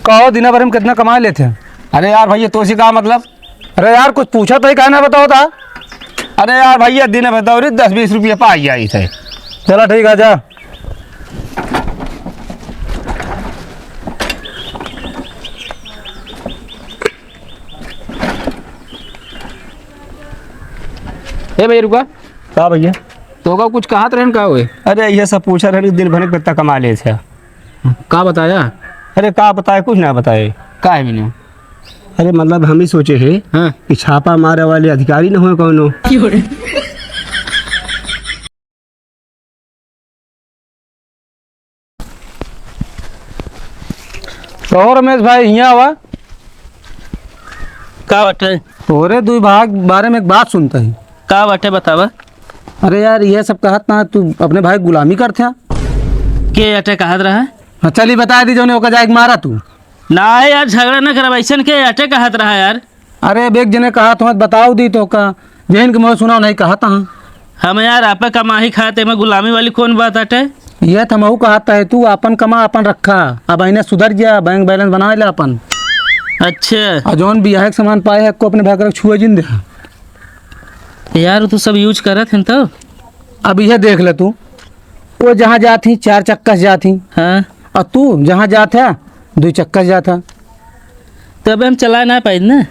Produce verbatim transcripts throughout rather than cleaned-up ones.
कहो, दिन भर में कितना कमा लेते हैं? अरे यार भैया, तोसे का मतलब? अरे यार, कुछ पूछा तो ही, काहे ना बताओ था? अरे यार भैया, दिन भर दौड़ी दस बीस रुपया पा जाई थे। चला ठीक है, जा। ए भैया, रुका। का भैया? तोका कुछ कहत रहन का हुए? अरे, ये सब पूछा रहन कि दिन भर में कितना कमा ले थे। का बताया? अरे, का बताए, कुछ ना बताए। का है बिना? अरे, मतलब, हम ही सोचे है हाँ। कि छापा मारे वाले अधिकारी न हो कौनो। कहो रमेश भाई, हियाँ आवा। का बाटे? तोरे दुई भाग बारे में एक बात सुनता ही। का बाटे, बतावा। अरे यार, ये सब कहत ना, तू अपने भाई गुलामी करत है। के अटे कहत रहा? हाँ, चली बता दी, जौने ओका जाए के मारा तू। ना है यार, झगड़ा ना करब, ऐसन के अटे कहत रहा यार। अरे, अब एक जने कहत हो, बताओ दी तो का, जेहन के मुँह सुनाओ नहीं कहत हाँ। हम यार, आपे कमाही खाते में गुलामी वाली कौन बात अटे? ये तो हमहू कहत है, तू आपन कमा, आपन रखा। अब इन्हें सुधर जा, बैंक बैलेंस बना ले आपन। अच्छा। और जौन बियाह के सामान पाए है, को अपने भाई के छुए जिन दे। यार, तू सब यूज करत हैं तो? अब यह देख ले तू, वो जहाँ जात ही, चार चक्का से जात ही। हाँ। और तू जहाँ जात है, दो चक्का से जात है। तो अब हम चला ना पाई ना।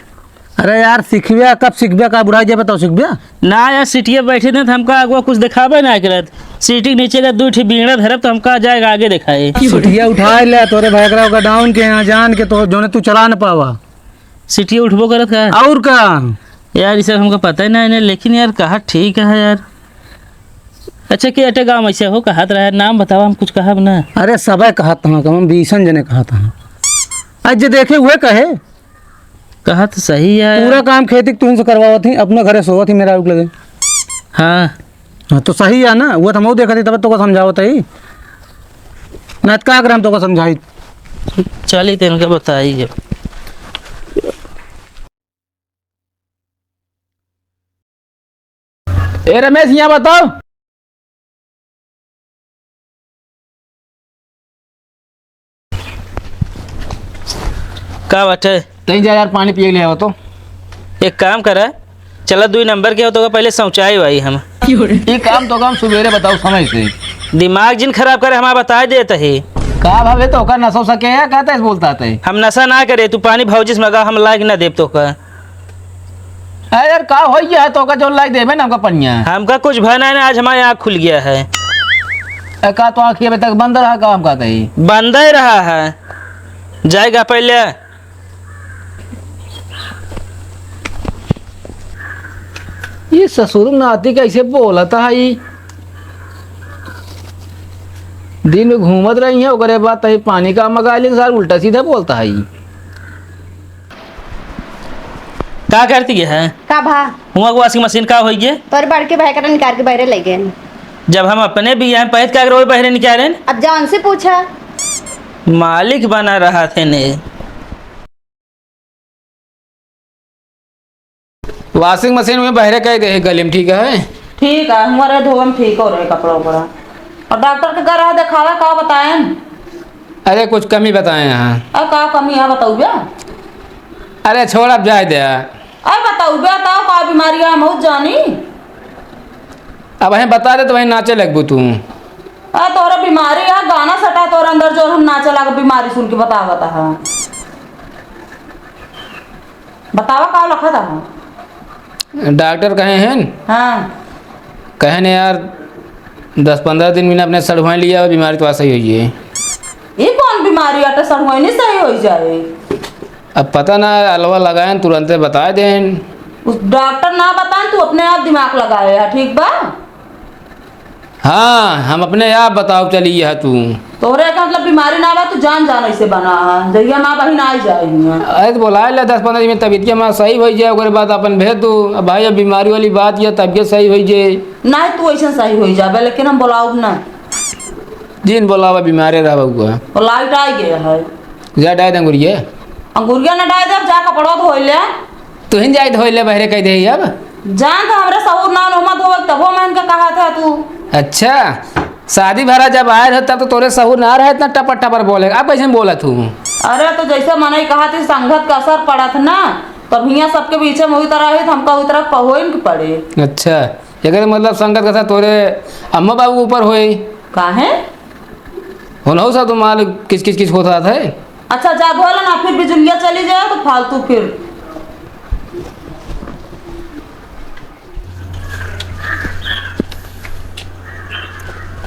अरे यार, सीखबे कब सीखबे, का बुढ़ा जे बताओ सीखबे? ना यार, सीटिया बैठे थे, तो हमका अगुआ कुछ दिखाबे ना करत। सीटी के नीचे का दू ठे बीड़ा धरब, तो हमका जाएगा आगे दिखाए। सीटिया उठा ले, तोरे भाई का डाउन के यहाँ जान के, तो जोने तू चला न पावा। सीटिया उठबो करत का? और का? यार, ये सब हमका पता ही ना है, लेकिन यार, कहा ठीक है यार। अच्छा, के अटे गाँव ऐसे हो, कहत रहे, नाम बतावा, हम कुछ कहब ना। अरे, सबे कहत हाँ, कम हम बीसन जने कहत हाँ। आज जे देखे हुए कहे। कहा तो सही है। पूरा काम खेती के तुहन से करवावत ही, अपने घरे सोवत ही मेहरारू के लगे। हाँ। हाँ, तो सही है ना, वो तो हम देखत ही, तब तो को समझावत ही। ना तो का करे, हम तो को समझाई। चली, तो इनका बताई जब। ए रमेश, यहाँ बताओ। का बाटे? तहीं जा यार, पानी पिए ले आओ तो। एक काम करा, चला दुई नंबर के हो तो पहले शौचाई वाई हम। ये काम तो हम सुबेरे बताओ समय से। दिमाग जिन खराब करे, हमारा बता देत ही। का भावे तो का नशा सके है, कहते बोलता थे। हम नशा ना करे, तू पानी भौजी से मंगा, हम लाइक ना देब तो का। अरे यार, का होई गया है तो का जो लाई देबे ना हमका पनिया? हमका कुछ भय नहीं ना, आज हमारी आँख खुल गया है। ए, का तो आँखी अबे तक बंद रहा, का हम कहते ही? बंद ही रहा है, जाएगा पहले। ये ससुर नाती कैसे बोलता है ई? दिन में घूमत रही है, ओकरे बाद तही पानी का मगा लेन, सार उल्टा सीधा बोलता है ई। का करती है? का भा? हुआ के washing machine का होई गे? तोर बड़के भाई करा निकाल के बहरे ले गए। जब हम अपने बियाह में पैद का करो बहरे निकालेन? अब जान से पूछा। मालिक बना रहा थे ने। Washing machine में बहरे कह दे गली में, ठीक है? ठीक है, हमारे धोवे में ठीक हो रहे कपड़ा उपड़ा। और डॉक्टर के घर आ दिखावा, का बताएं? अरे कुछ कमी बताए यहाँ। अब का कमी है बताऊ बे? अरे छोड़, अब जाए दे। अरे बताऊ बे, बताओ का बीमारी है, हम बहुत जानी। अब वहीं बता दे तो वहीं नाचे लगबू तू। अरे तोरा बीमारी है, गाना सटा तोरा अंदर जो हम नाचे लाग बीमारी सुन के बतावत है। बतावा का लखत है? डॉक्टर कहे हैं? हाँ। कहे ने यार, दस पन्द्रह दिन में अपने सड़ुआइन लिया, बीमारी तो सही होई है। ये कौन बीमारी आटे सड़ुआइन सही होई जाए? अब पता ना, अलवा लगाएन, तुरंते बताए देन। उस डॉक्टर ना बताएन, तू अपने आप दिमाग लगाए है, ठीक बा? हाँ, हम अपने आप बताओ चली है तू। तोहरे का मतलब बीमारी ना बा, तू जान जान ऐसे बना है। जहिया माँ बहिन आई जाए हियाँ। अरे तो बोला ले दस पन्द्रह दिन में तबीयत के हमारा सही होई जाए, ओकरे बाद अपन भेज दू। अब भाई, अब बीमारी वाली बात, ये तबीयत सही होई जाए। नहीं, तू ऐसे सही होई जाबे, लेकिन हम बोलाउब ना। जिन बोलावा बीमारे रह बउआ। और लाइट आ गया है। जा डाय दे अंगुरिया। अंगुरिया ना डाय दे, जा कपड़ा धोई ले। तुहिन जाए धोई ले, बहरे कह दे अब। जान तो हमरे सहूर ना लो, मत धोवे, तबो मैं इनका कहा था तू। अच्छा, शादी भरा जब आए रहे तब तो तोरे सहूर ना रहे इतना टपर टपर बोले, अब कैसे बोला तू? अरे, तो जैसे मनई कहा थी, संगत का असर पड़त ना, तब हियाँ सबके बीचे में हुई तरह हुई, तो हमका हुई तरह पहुइन के पड़े। अच्छा, एकर मतलब संगत का असर तोरे अम्मा बाबू के ऊपर होई? काहे? होनहु सा तुम्हारे किस किस किस होत रहत है। अच्छा, जा धो ला ना, फिर बिजुलिया चली जाए तो फालतू फिर।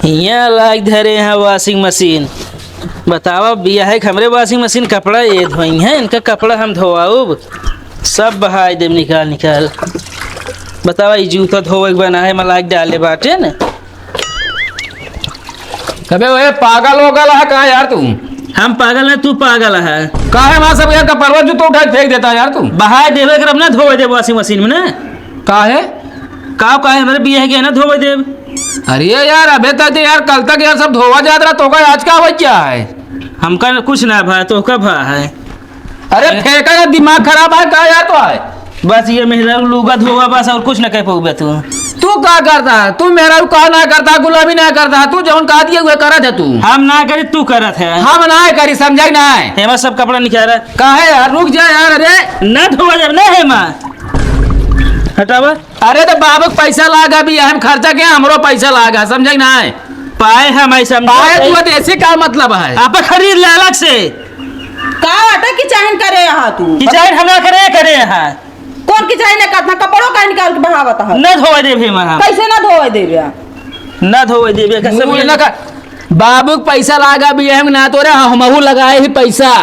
हियाँ लाग धरे हैं washing machine। बतावा, बियाहे के हमरे washing machine कपड़ा ये धोई हैं, इनका कपड़ा हम धोआउब, सब बहाई देब निकाल निकाल। बतावा, ई जूता धोवे के बना है, मैं लाग डाले बाटे न। अबे ओए, पागल हो गल है का यार तू? हम पागल है, तू पागल है। काहे वहाँ सब यार कपड़वा जूता उठा के फेंक देता है यार तू? बहाय देवे कर, अब ना धोवे देब washing machine में ना। काहे? का काहे, हमरे बियाह के ना धोवे देब। अरे यार, अबे तक तो यार, कल तक यार सब धोवा जात रहा, तो का आज का हो क्या है? हमका कुछ ना भा, तो का भा है? अरे फेंका ना, दिमाग खराब है का यार तो है? बस ये मेहरारू लुगा धोवा बस, और कुछ ना कह पाऊबे तू। तू का करता है? तू मेहरारू का ना करता, गुलामी ना करता, तू जौन कहा दिए हुए करत है तू। हम ना करी, तू करत है। हम ना करी, समझाई ना है। हेमा सब कपड़ा निकाल रहा। काहे यार, रुक जा यार, अरे। ना धोवा जब ना हेमा। हटावा। अरे तो बाबू के पैसा लागा भी, हम खर्चा के, हमरो पैसा लागा, समझाई ना है। पाए हम ऐसा पाए तू, तो ऐसे का मतलब है? आप खरीद ले अलग से। का आटा की चाहन करे यहाँ तू? की चाहन हम ना करे, करे यहाँ। कौन की चाहन है? कतना कपड़ों का निकाल के बहावत है? न धोवे देबे हम। कैसे न धोवे देबे? न धोवे देबे, कसम मुंह ये न का, बाबू के पैसा लागा बियाह में ना तोरे, हमहू लगाए ही पैसा।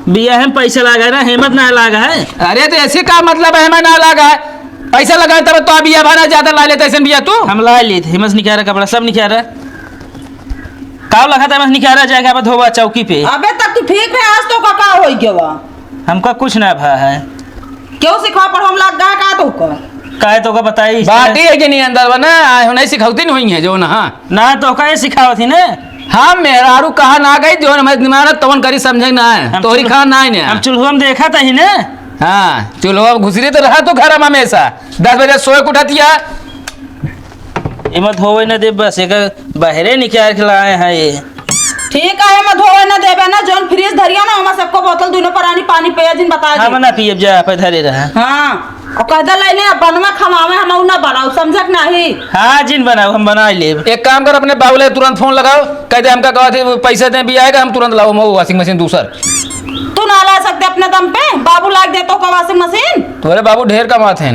बियाह में पैसा लागा ना, हेमत ना लागा है। अरे तो ऐसे का मतलब है, हेमत ना लागा है? पैसा लगाए तब तो बियाह भाना ज्यादा ला लेते, ऐसे बियाह तू। हम ला लेते, हेमत निकाल रहा कपड़ा, सब निकाल रहा। काव लखा था, बस निकारा जाएगा, अब धोबा चौकी पे। अबे, तब तू ठीक रहे, आज तो का, का होई गवा? हमका कुछ ना भा है। क्यों सिखा पर हम लग गा का तो का? काहे तो का बताई? बाटी है कि नहीं अंदर बना, आए हो नहीं सिखौती नहीं हुई है जो ना। ना तो का ये सिखावत ही ना। हाँ, मेहरारू कहा ना गई, जो हमें दिमाग तवन करी समझे ना है। हम तोहरी चूल्ह-, खान ना है ने। हम चूल्हा में देखा था ही ना। हाँ, चूल्हा में घुसरी तो रहा तू घर में हमेशा। दस बजे सोए के उठतिया। एमा धोवे न दे, बस एक बहरे निकाल के लाए हैं ये। ठीक है, एमा धोवे न देबे ना, जौन फ्रिज धरिया ना, ओमा सबको बोतल दुनो परानी पानी पिया जिन बता दे। हम ना पियब, जा पे धरे रहा। हाँ, और कह दे लाइने अब बनवा खवावे, हम उ ना बनाऊ, समझक नाही। हाँ, जिन बनाऊ, हम बना लेब। एक काम कर, अपने बाबूले तुरंत फोन लगाओ, कह दे हमका कहत है पैसा दे भी आएगा, हम तुरंत लाओ हम washing machine दूसर। तू ना ला सकते अपने दम पे, बाबू लाग दे तो का washing machine? तोरे बाबू ढेर कमात हैं।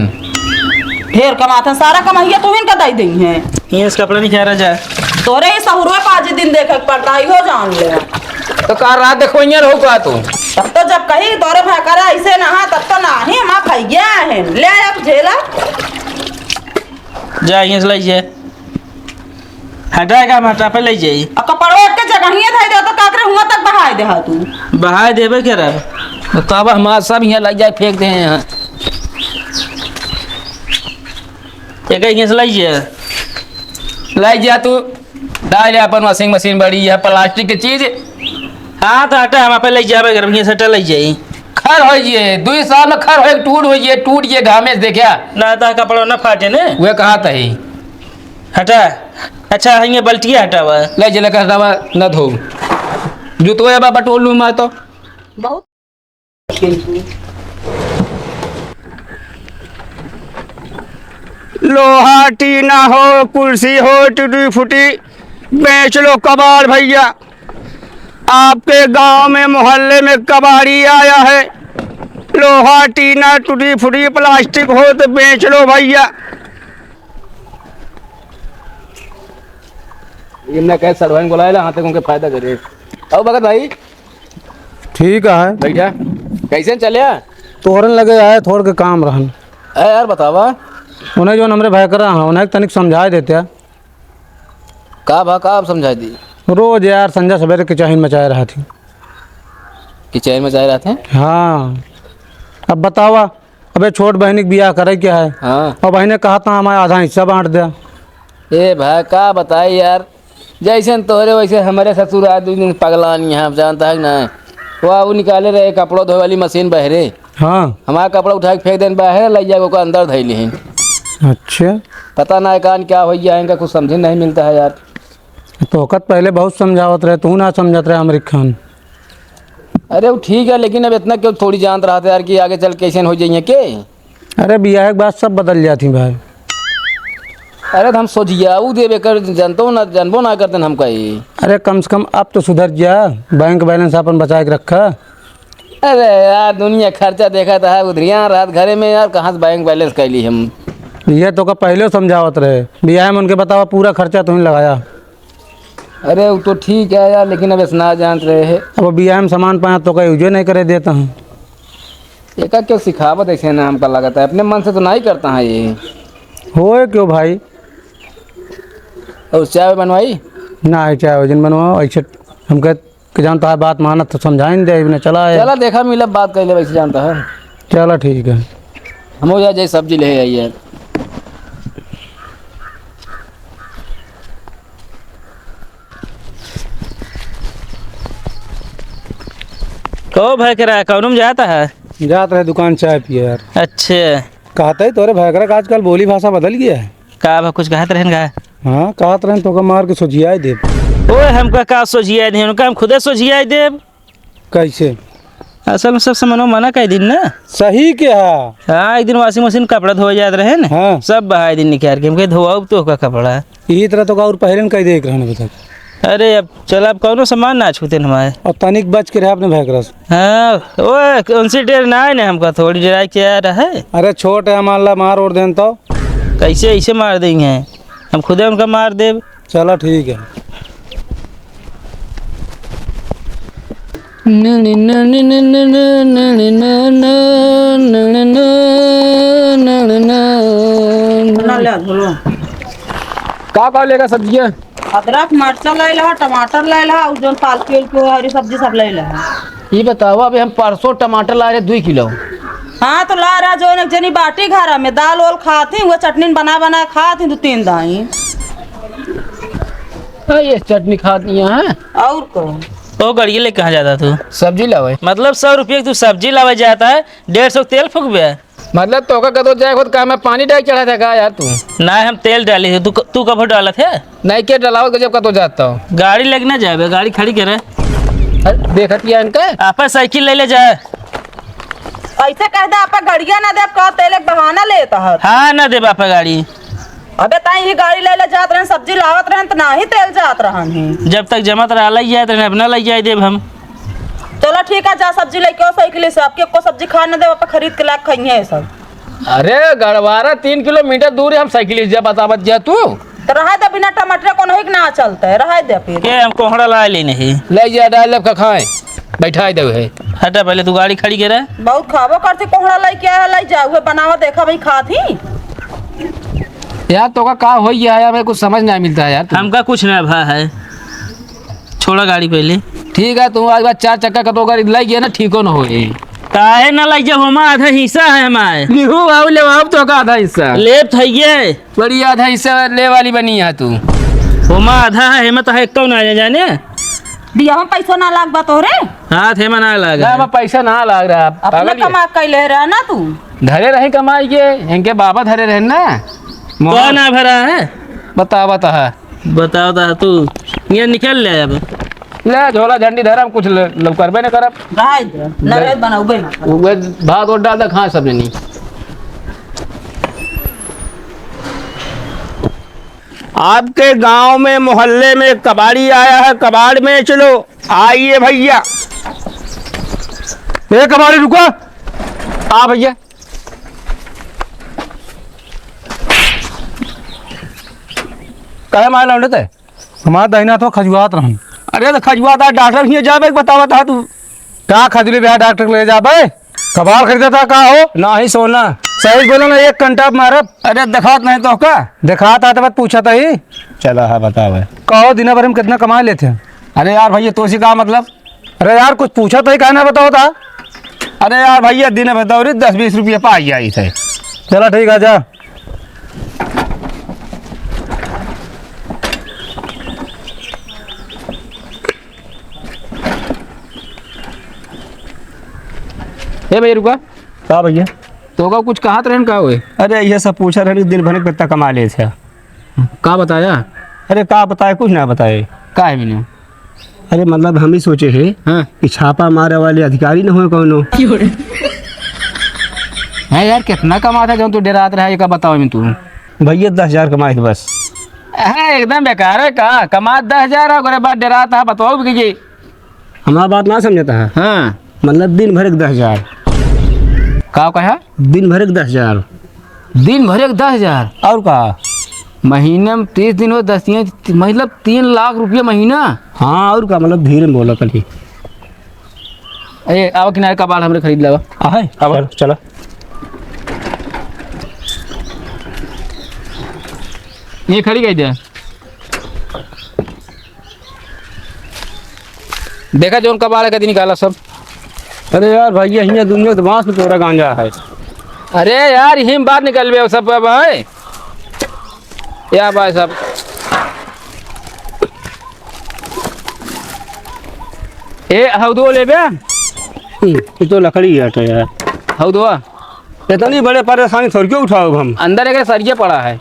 ढेर कमात हैं, सारा कमाइया तू इनका दई दई हैं। ये इस कपड़ा नहीं कह रहा जा। तोरे ही सहुरे पाँच दिन देखे के पड़ता है, इहो जान ले। तो का रात देखो इहाँ रहो का तू? तब तो जब कही तोरे भाई करा ऐसे ना हा, तब तो ना ही हम भैया हैं। ले अब झेला। जा, इहाँ से लाई जे। हटा का, हम हटा पे ले जाई। अब कपड़वा एक के जगहिए धई दे तो काकरे हुआं तक बहाय दे हा तू। बहाय देबे करब। तो अब हमार सब इहाँ लाई जाए फेंक दे हैं। एक इहाँ से लाई जे। लाई जा तू। डाल अपन washing machine बड़ी है, plastic की चीज। हाँ, तो हटा, हम पे ले जाबे करब, इहाँ से हटा ले जाई। खर हो ये, दुई साल में खर हो, टूट हो ये, टूट ये घामे से देखा। ना तो कपड़ा ना फाटे ने। वे कहा तही। हटा। अच्छा, ये बल्टिया हटावा। ले जे लेकर हटावा, न धो। जूतो है बाबा, टोल लूँ मैं तो। बहुत। लोहा टीना हो, कुर्सी हो, टूटी फूटी, बेच लो कबाड़ भैया। आपके गांव में, मोहल्ले में कबाड़ी आया है, लोहा, टीना, टूटी फूटी प्लास्टिक हो तो बेच लो भैया। इनने कहे सड़वाइन बुलाए ला, हाथे को उनके फायदा करे। आओ भगत भाई। ठीक है। बैठा। कैसे चले? तोहरन लगे आए, थोड़ के काम रहन। ए यार, बतावा। उन्हें जो हमरे भाई करा हाँ, उन्हें तनिक समझाए देते। का भा, का आप समझाए दी? रोज यार संझा सवेरे किचाहिन मचाए रहा थी। किचाहिन मचाए रहा थे? हाँ। अब बतावा, अबे छोट बहनी के बियाह करे के है। हाँ। और बहने कहा था हमारा आधा हिस्सा बांट दे। ए भाई, का बताई यार, जैसे न तोहरे वैसे हमरे ससुर आज दू दिन पगलान यहाँ, जानता है कि ना? वो वो निकाले रहे कपड़ों धोए वाली मशीन बहरे। हाँ। हमारा कपड़ा उठा के फेंक देन बाहर, ले जाके ओकर अंदर धई लिहिन। अच्छा। पता ना कान क्या हो गया है, इनका कुछ समझे नहीं मिलता है यार। तो वक़्त पहले बहुत समझावत रहे, तू ना समझत रहे अमरीक खान। अरे, वो ठीक है, लेकिन अब इतना क्यों थोड़ी जानत रहत है यार कि आगे चल कैसे हो जाइए के? अरे, बियाह के बाद सब बदल जाती भाई। अरे, तो हम सोझियाऊ देबे कर, जानतो ना, जानबो ना करते हमका ही। अरे, कम से कम अब तो सुधर जा, बैंक बैलेंस अपन बचा के रखा। अरे यार, दुनिया खर्चा देखत है, उधरिया रहत घरे में यार, कहाँ से बैंक बैलेंस कैली हम? ये तो का पहले समझावत रहे, बियाह में उनके बतावा, पूरा खर्चा तुहीं लगाया। अरे, वो तो ठीक है यार, लेकिन अब ऐसा ना जानत रहे है। अब बियाह में सामान पाया तो का यूजे नहीं करे देता हूँ। एका क्यों सिखावत ऐसे ना, हमका लगता है, अपने मन से तो नहीं करता है ये। होए क्यों भाई? और चाय बनवाई? ना है चाय वजन बनवाओ, ऐसे हमके कि जानता है बात मानत तो समझाइन दे, इबने चला है। चला देखा मिला बात कर ले, वैसे जानता है। चला ठीक है। हम हो जा जाए सब्जी ले आई यार। कहो भाई करा, कौनो में जाता है? जात रहे दुकान चाय पिए यार। अच्छे। कहते ही तोरे भाई करा का आजकल बोली भाषा बदल गया है। का बा, कुछ कहत रहन का? हाँ, कहत रहन तोका मार के सोझियाई देब। ओए, हमका का सोझियाई देब? उनका हम खुदे सोझियाई देब। कैसे? असल में सब सामानों मना कह दिन ना। सही के हा। हाँ, एक दिन washing machine कपड़ा धोए जात रहे न, हाँ। सब बहाई दिन निकाल के, हमके धोआउब तो का कपड़ा। यही तरह तो का और पहले न कह दे एक रहने बता। अरे अब चल, अब कौनो सामान ना छूते न हमारे। और तनिक बच के रहे अपने भाई के रस। हाँ, ओए, उनसे डर ना है ना हमका, थोड़ी डराई के आ रहा है। अरे छोट है, मान ला मार और देन तो। कैसे ऐसे मार देंगे? हम खुदे उनका मार देब। चला ठीक है। ना ले, बोलो। का का लेगा सब्जियां? अदरक, मरचा ले ला, टमाटर ले ला, और जौन पालकी उलकी हो, हरी सब्जी सब ले ला। ये बतावा, अभी हम परसों टमाटर ला रहे दुई किलो। हाँ, तो ला रहा, जौन एक जनी बाटी घर में, दाल वाल खात ही, वो चटनी बना बना खात ही, दो तीन दाई। हाँ, ये चटनी खात नहीं है। और को? ओ, गड़िया ले कहाँ जाता तू? सब्जी लावे। मतलब, सौ रुपये की तू सब्जी लावे जाता है, डेढ़ सौ तेल फूकबे? मतलब, तोका कतो जाए खुद काम में पानी डाल चढ़ा था का यार तू? ना, हम तेल डाली थे। तू क-, तू कब डालत है? नहीं, के डलावत के जब कतो जाता हो? गाड़ी लेके ना जाबे, गाड़ी खड़ी करे। अरे, देखत किया इनका? आपा साइकिल ले ले जाए। ऐसे कह दे, आपा गड़िया ना देब, का तेल एक बहाना लेता है। हाँ, ना देब आपा गाड़ी। अबे ताई ही गाड़ी ले ले जात रहन, सब्जी लावत रहन, त नाही तेल जात रहन ही। जब तक जमत रहा, लई जात रहन, अपना लई जाए देब हम। चलो ठीक है, जा सब्जी लेके आओ साइकिल से। आपके को सब्जी खा न देब, आपा खरीद के लाके खाइए सब। अरे गड़वारा, तीन किलोमीटर दूर है, हम साइकिल से जा बतावत जा तू। तो रहा दे, बिना टमाटर को नहीं ना चलता है, रहा दे फिर। के हम कोहड़ा ला ले नहीं। ले जा, डाल लेब का खाए, बैठा दे है। हटा, पहले तू गाड़ी खड़ी करे। बहुत खाबो करती, कोहड़ा लेके आया, ले जा, उहे बनावा, देखा भाई खात ही। यार, तोका का हो गया है? हमें कुछ समझ नहीं मिलता है यार, तू। हमका कुछ ना भा है, छोड़ा गाड़ी पहले। ठीक है, तू आज बात चार चक्का का तो अगर लग गया ना, ठीको ना होए। काहे ना लग जाओ, हमारा आधा हिस्सा है हमारे। निहू आओ ले आओ, तोका आधा हिस्सा। लेब थइये। बड़ी आधा हिस्सा ले वाली बनी है तू। हमारा आधा है, हेमा तो है, कौन आ जाने? दिया हम पैसो ना लाग बा तोहरे। हाथ हेमा ना लाग ना, है। हमारा पैसा ना लाग रहा, अपना पागल है। कमा कैले रहा ना तू। धरे रहे कमाई के, इनके बाबा धरे रहे ना। तो मोहर। ना भरा है? बता, बता। बताओ ता तू, ये निकल ले अब। ले झोला झंडी धरम, कुछ ल-, लौकरबे न करब। रहाई दे, न ले। रहे बनाउबे ना। उहे भात और डाल दे, खाए सब जनी। आपके गांव में, मोहल्ले में एक कबाड़ी आया है, कबाड़ में चलो, आइए भैया। ए कबाड़ी रुको, आ भैया। काहे मारे लौंडे ते? हमार दहिना तो खजुआत रहन। अरे तो खजुआत आज डॉक्टर हियाँ जाबे के बतावत हा तू। का खजुली बिहार डॉक्टर के ले जाबे? कबाड़ खरीदा था का हो? नाही सोना। सही बोलो ना, एक कंटाप मारब। अरे देखात नहीं तो का? देखात हा तो बात पूछत ही। चला हा बतावे। कहो दिना भर में कितना कमा लेते हैं? अरे यार भैया, तोसी का मतलब? अरे यार, कुछ पूछा तो ही, कहना बताओ था। अरे यार भैया, दिन में दौरी दस बीस रुपये पाई जाई थे। चला ठीक है, जा। ए भैया, रुका। का भैया? तो का कुछ कहत रहन का हुए? अरे, ये सब पूछा रहन, दिन भर में कितना कमा ले थे। का बताया? अरे, का बताए, कुछ ना बताए। का है मैंने? अरे मतलब हम ही सोचे है हाँ। कि छापा मारे वाले अधिकारी न होए कौनो। हैं यार, कितना कमात है जौन तू डेरात रहा, एका बताओ में तू। भैया दस हजार कमाए थे बस। हाँ, एकदम बेकार है का, कमात दस हजार है, ओकरे बाद डेरात है, बताओ भी कि हमार बात ना समझता है। हाँ। मतलब दिन भर एक दस हजार। का कहा? दिन भर एक दस हजार। दिन भर एक दस हजार? और का? महीने में तीस दिन हो, दस तीन, मतलब तीन लाख रुपया महीना। हाँ, और का? मतलब धीरे में बोला कभी। ए, आवा किनारे कबाड़ हमरे खरीद लेवा। आहे? आवा। चलो, चलो। ये खड़ी कइ दे। देखा जौन कबाड़ है, कदी निकाला सब। अरे यार भैया, हियाँ दुनिया के बांस में तोरा गांजा है। अरे यार, यही में बाहर निकलबे सब अब है। या भाई साहब। ए, हौदो लेबे? हम्म, ये तो लकड़ी है तो यार। हौदवा? इतनी बड़े परेशानी थोड़ी क्यों उठाओ हम? अंदर एक सरिया पड़ा है।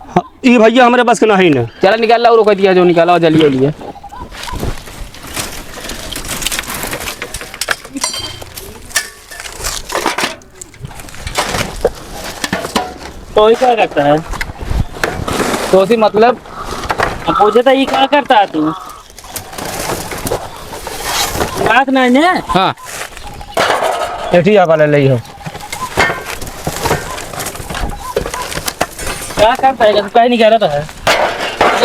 हाँ, ई भैया हमरे बस के नहीं ना। चला निकाल ला, और रोक दिया जो निकाला, जल्दी जल्दी है। तो ये क्या करता है? तो उसी मतलब? अब पूछे तो ये क्या करता है तू? रात ना ने? हाँ। एठी आवा ले लई हो। का करता है? कहीं नहीं करता है।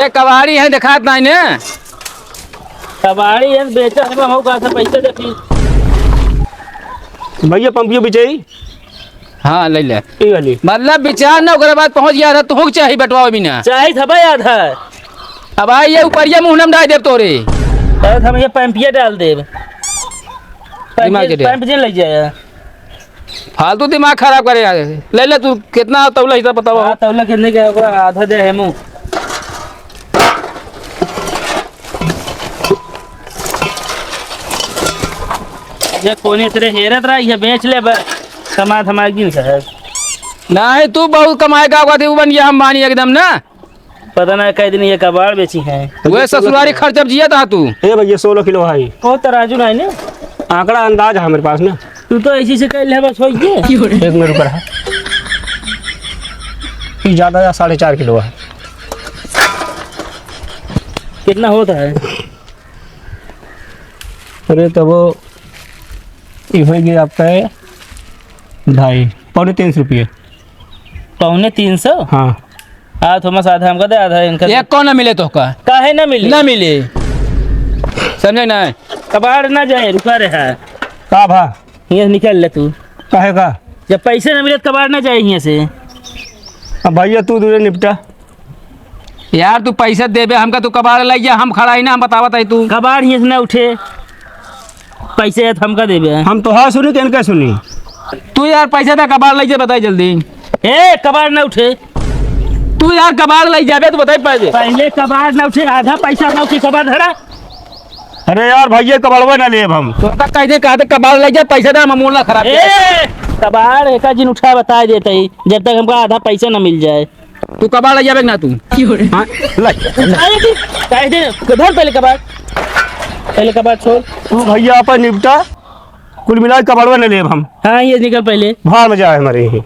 ए, कबाड़ी है, देखात नहीं ने? कबाड़ी है, बेचा है, हम का से पैसे देखी। भैया, पंपियो बिचाई? हाँ, ले ले। ई वाली। मतलब, विचार ना, ओकरे बाद पहुँच गया था, तुहूँ के चाही बंटवावे बिना। चाही था भाई आधा। अब आई, ये ऊपरिया मुँह नम डाल देब तोरे। तब हम ये पंपिया डाल देब। दिमाग के पंप दे। पंप जे ले जाए। फालतू दिमाग खराब करे यार। ले ले तू, कितना तौला हिसाब बतावा। हाँ, तौला कितने के होगा? आधा दे है मुँह। ये कोने तेरे हेरत रहा, ये बेच ले बस। कमा धमा गिन के है। नहीं, तू बहुत कमाए का होगा, तू बन गया हम बानी एकदम ना। पता ना कई दिन ये कबाड़ बेची है। वे ससुरारी खर्च अब जिया था तू। ए भैया, सोलह किलो है। ओ तराजू नहीं ने? आंकड़ा अंदाज है मेरे पास ना। तू तो ऐसी से कह ले बस हो गए। एक मिनट रुक रहा। ये ज्यादा या साढ़े चार किलो है। कितना होता है? अरे तो वो ये हो गया आपका है ढाई, पौने तीन सौ रुपये। पौने तीन सौ? हाँ। आ, थोमस आधा हमका दे, आधा इनका दे। एक कौन ना मिले तोहका? काहे ना मिले? ना मिले। समझे ना? कबाड़ ना जाए, रुका रहा। का भा? हियाँ से निकल ले तू। काहे का? जब पैसे ना मिले तो कबाड़ ना जाए हियाँ से। अब भैया तू दूरे निपटा। यार तू पैसा देबे हमका, तू कबाड़ लइ जा, हम खड़ा ही ना, हम बतावत है तू। कबाड़ हियाँ से ना उठे। पैसे है तो हमका देबे। हम तोहार सुनी कि इनका सुनी? तू यार पैसा दे, कबाड़ लइ जा, बताई जल्दी। ए, कबाड़ ना उठे। तू यार कबाड़ लइ जाबे, तू बताई पहले। पहले कबाड़ ना उठे, आधा पैसा ना उठे, कबाड़ धरा। अरे यार भैया, कबाड़वा ना लेब हम। तो तक कह दे, कहा तो कबाड़ लइ जा, पैसा दे, हम मूड ना खराब ए, कबाड़ एका जिन उठा बताए देते ही, जब तक हमका आधा पैसा ना मिल जाए। तू कबाड़ लइ जाबे कि ना तू? हाँ? लइ। अरे की, काहे दे? धर पहले कबाड़। पहले कबाड़ छोड़। तू भैया अपन निपटा, कुल मिला के कबाड़वा न लेब हम। हाँ, ये निकल पहले। भाड़ में जाए हमारे ही।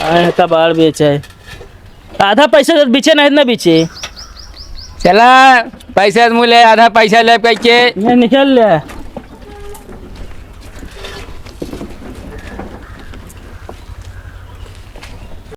आए, कबाड़ बेचे। आधा पैसा तो बिचे नहीं ना बिचे। चला, पैसा मुँह ले, आधा पैसा लेब कह के। ये निकल ले।